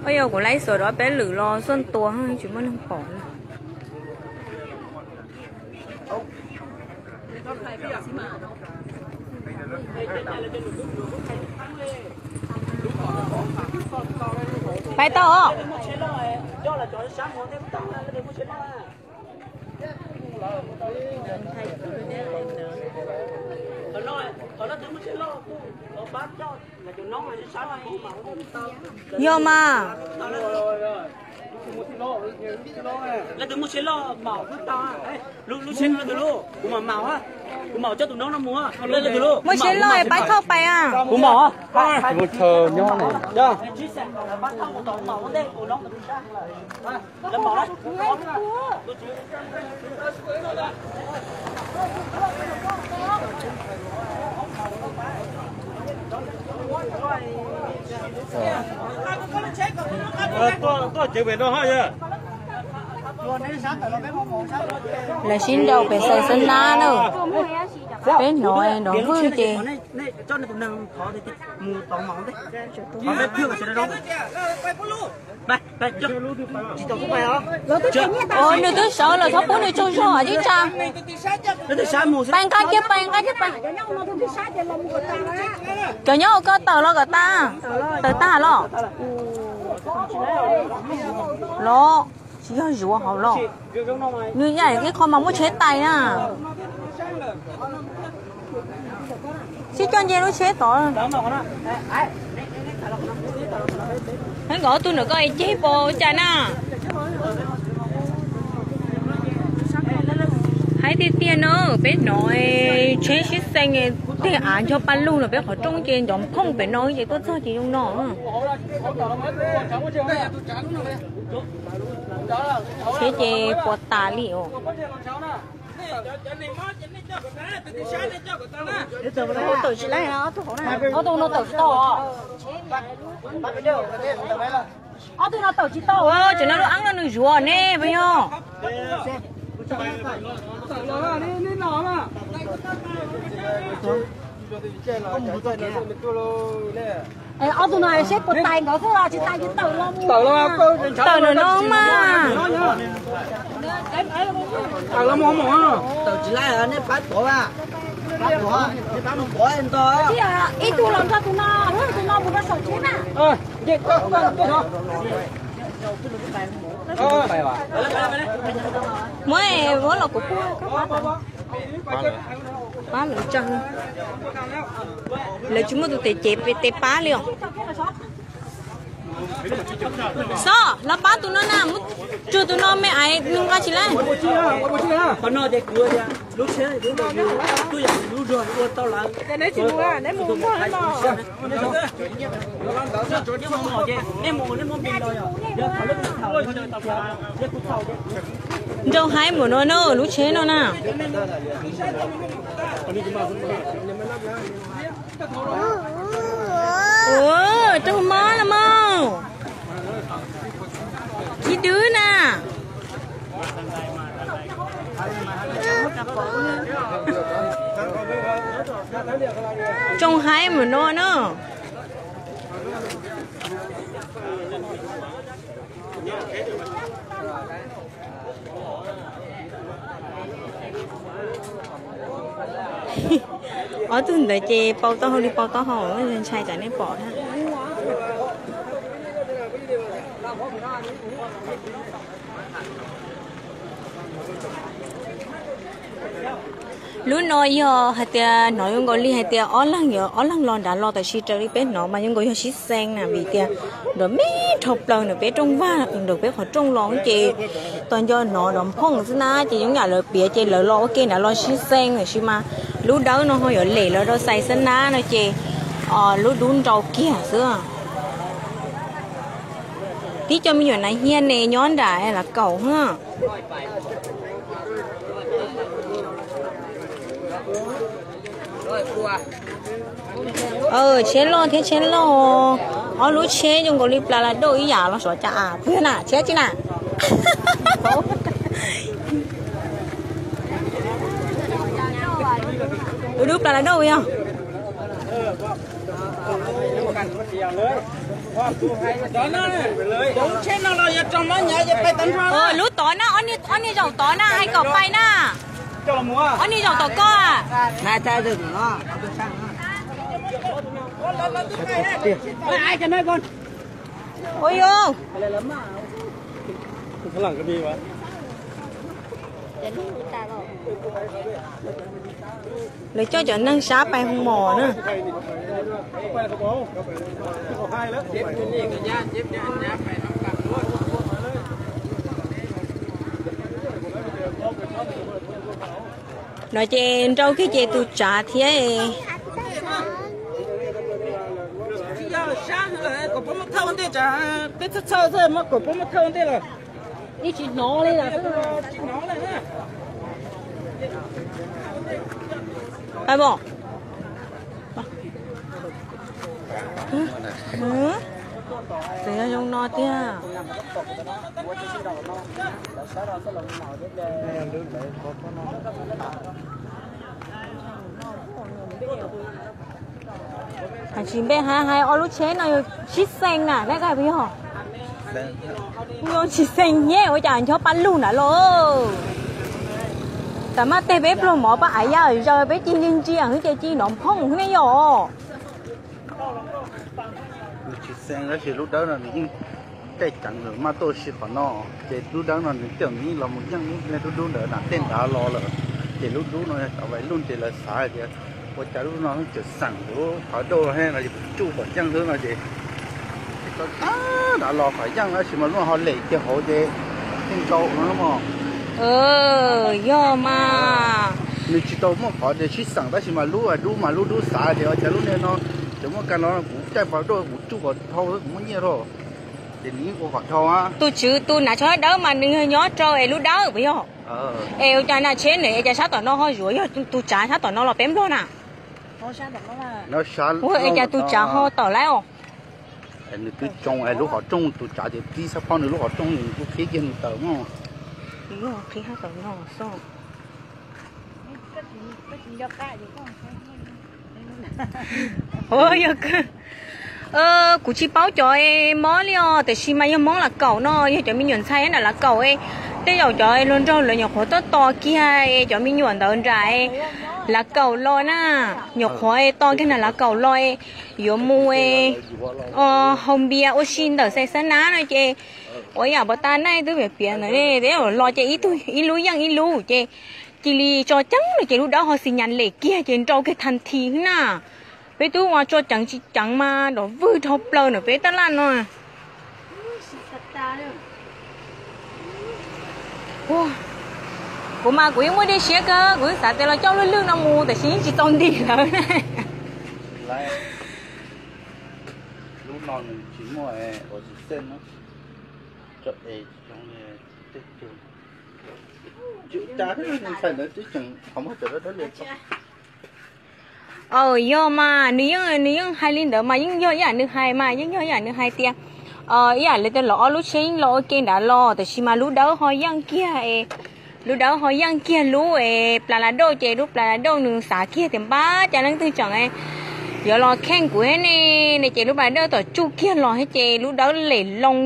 Ua yog kuv laib xuas rov peb lwm los xuaj tua tsis muaj neeg pom li. Pais tau os. Yog mas. Muaj tsheb loj pab thauj pais a. Lawv sib nraus pem Xais Xab Nab na. Peb hnov nrov vwj ces. Nws twb sawv lawm, txhob pub nws tsaug zog ib tsa. Pais nqa kiag, pais nqa kiag pais. Cov nyob hauv ko tawm los kom tas. Tawm tag los? Los tsis yog zuav hauv los. Nws yam ib qho mas muaj tsheb tais na. Sib coj nce lub tsheb tod. Hab nkawd ob tug ntawm ko es ceg pom cas na. Haib tiag tiag na, peb hnov tsheb sib xees, tej av ncho paj lug los peb qhov rooj ces ncov phooj pem no ces tuaj txog ces zoo no. Tsheb ces puas tas li os. Ob tug no tawm tsis tau. Ob tug no tawm tsis tau. Cov no lub eeb no nws zuav ne puas yog? Ob tug no seb puas tais nkawd xwb los tsis tais ces tawm los mus. Tawm no mas. Tawm tsis laib, nej pab tuav, pab tuav, nej pab mus tuav nto. Ib tug los nrog tus no, tus no mus rau saum tsheb na. Muab, muab los kuv pab lawv tsaug. Lawv tsis muaj tus tes cev tes pab li os. Xob, los pab tus no na, mus tsug tus no me aiv nws nqa tsis laib. Nrau haib npaum no na, lub tsheb no na. Raug mob los mas. Tsis dwb na. Tsoo haib npaum no na. Ob tug ntawd ces pau taub hau li pau taub hau, ntshai tsam nej pom thiab. Lub no yog hais tias hnov zoo nkaus li hais tias ob leeg, ob leeg los nrad los, tab sis raws li peb hnov mas zoo nkaus yog sib xees na, vim tias nrov me dhau plaws ntawm peb rooj vag, ntawm peb qhov rooj los ces tos nco hnov nrov phooj xwb na, ces zoo yam lawv piav ces lawv los ua ke nrad los sib xees, tab sis mas lub dawb no ho yuav lem lawv rau Xais Xab Nab no ces lub dub nrau kiag xwb. Tib co me nyuam nas hias ne nyob nram Lav Kaum hab. Tsheb loj thiab tsheb loj, ob lub tsheb zoo nkaus li plas las dauj ib yam los sav cas a, puas yog na, tsheb tsi na. Dub dub plas las dauj yog. Lub tod na, ob niag zaum tod na, hais kom pais na. Ob niag zaum tom koj. Ua yus. Lawv coj cov neeg sab pais hu mos na. No ces nrau kiag ces tus tsav thiab. Txawm yog zoo no tiag. Tsis npe hais ob lub tsheb no yog tshib xees na, neb ko puas yog? Yog tshib xees nyeb ua cas ncho paj lug nrad los. Tam maj teg peb pluag mov paj av ya zaws peb ci ntsia ntsia xwb ces ci nov phooj xwb ne yom. Tshib xees tab sis lub dawb no nws yeej caij ceev lawm maj tuaj si qhov no, ces lub dawb no nws tej zaum nws yeej los mus yeej lub dub dub ntawd na, tej nrad los lawm, ces lub dub no yog cov vais luj ces lawv xav hais tias ua cas lub no tseem xeem kuv qhov dub los tsuj pom yeej xwb no ces tso tag nrad los qhov yeej tab sis mas lub no ho lem kiag hauv ces yeej nrau no mog. Yog mas. Nws tsis tau muaj qhov tias sib xeem tab sis mas lub dub mas lub dub xav tias ua cas lub niag no tseem muaj kab no kuv caij pov dua kuv tsuj kom dhau xwb kuv muaj nyiaj rau. Ces nws yeej ua kom dhau. Tus tswv tus hnav tsho dawb mas nws yog nyob rau es lub dawb puas yog? Es ua cas na tsheb nws es cas sab tom no ho zuav yog tus tsav sab tom no los peb nplog na? Ua es cas tus tsav ho tom lawm os? Nws twb tsoo es lub qhov rooj tus tsav ces tib xab phob nws lub qhov rooj nws kuj qhib kiag nws tawm mog. Qhib hab tom no xwb. Kuv tsis paub cov mob li os, tiam sis mas yog Hmoob Lav Kaum no, yog cov me nyuam ntxhais nram Lav Kaum, tej zaum cov hluas nraug lawv nyuam qhuav tuaj tos kiag cov me nyuam ntawd nram Lav Kaum los na, nyuam qhuav tos kiag nram Lav Kaum los, yuav mus haus npias ua si ntawm Xais Xab Nab no ces, ua yam pov tas nej twb piav piav ntawd ne, los ces ib tug ib lub yeej ib lub ces cia li tso ceev no ces lub dawb ho xi nyas lem kiag ces nrau kiag thas thi na. Peb twb ua tso ceev tsis ceev mas dov vwg dhau plaws ntawm peb taj laj no. Kuv mas kuv yeej muaj dej siab kawg, kuv yeej xav tias los coj lwj lwj no mus tiam sis yeej tsis txaus nti lawm. Aw, yog mas nws yeej, nws yeej hais li ntawd mas yeej yog yam nws hais mas yeej yog yam nws hais tias ib yam li tias los ob lub tsheb yeej los ua ke nrad los tiam sis mas lub dawb ho yeej kiag, lub dawb ho yeej kiag lub es plas las dauj ces lub plas las dauj nws xav kiag tias npab cas leej twg tseem yuav los kheej kuv thiab ne, ces lub plas las dauj tom tsuj kiag los thiab ces lub dawb lem loo,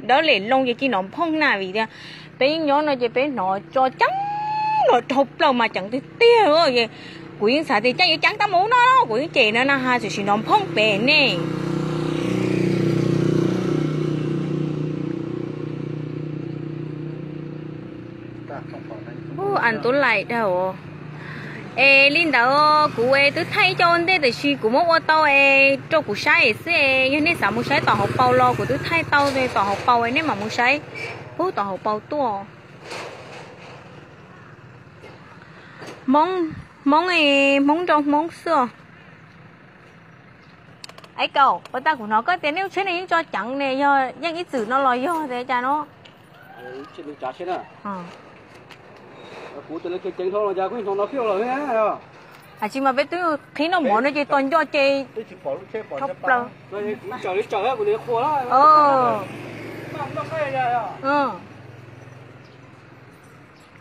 dawb lem loo ces ci nov phooj na vim tias peb yeej nyob no ces peb hnov tso ceev los dhau plaws mas ceev tiag tiag. Kuv yeej xav tias caij yuav ceev tau mus no, kuv yeej cem na na has txawm sim nov phooj pem ne. Ub, an tub lais dag. Es li ntawd kuv twb thaij ib co ua ntej tiam sis kuv muab ua tau es rau kuv saib xwb es yog nej xav mus saib tom hauv paus los kuv twb thaij tau tom hauv paus es nej mam mus saib pub tom hauv paus tuaj. Hmoob, Hmoob, Hmoob nrau Hmoob xwb os. Ib kaum, ua tag kuv hnov koj tias nej lub tsheb ne yeej tso ceev ne, yog yeej ib txwm no los yog tias cas no? Tsis mas peb twb qhib noj mov no ces tos nco ces dhau plaws.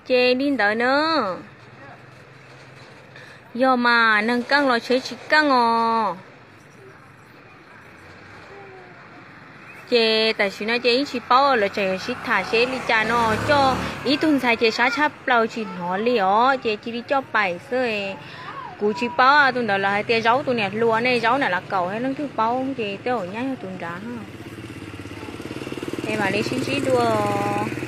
Ces li ntawd na. Yog mas neeg keej los tsheb tsis keej os. Ces tam sim no ces yeej tsis paub, lawv tseem sib tham seb li cas no, coj ib tug ntxhais ces sab tshaj plaws tsis hnov li os, ces cia li coj pais xwb. Kuv tsis paub, tus ntawd lawv hais tias Zaub tus niam hluas ne, Zaub niam lav kaum, leej twg paub ces tej zaum nyab yog tus nrad. Es mam li sib ntsib dua.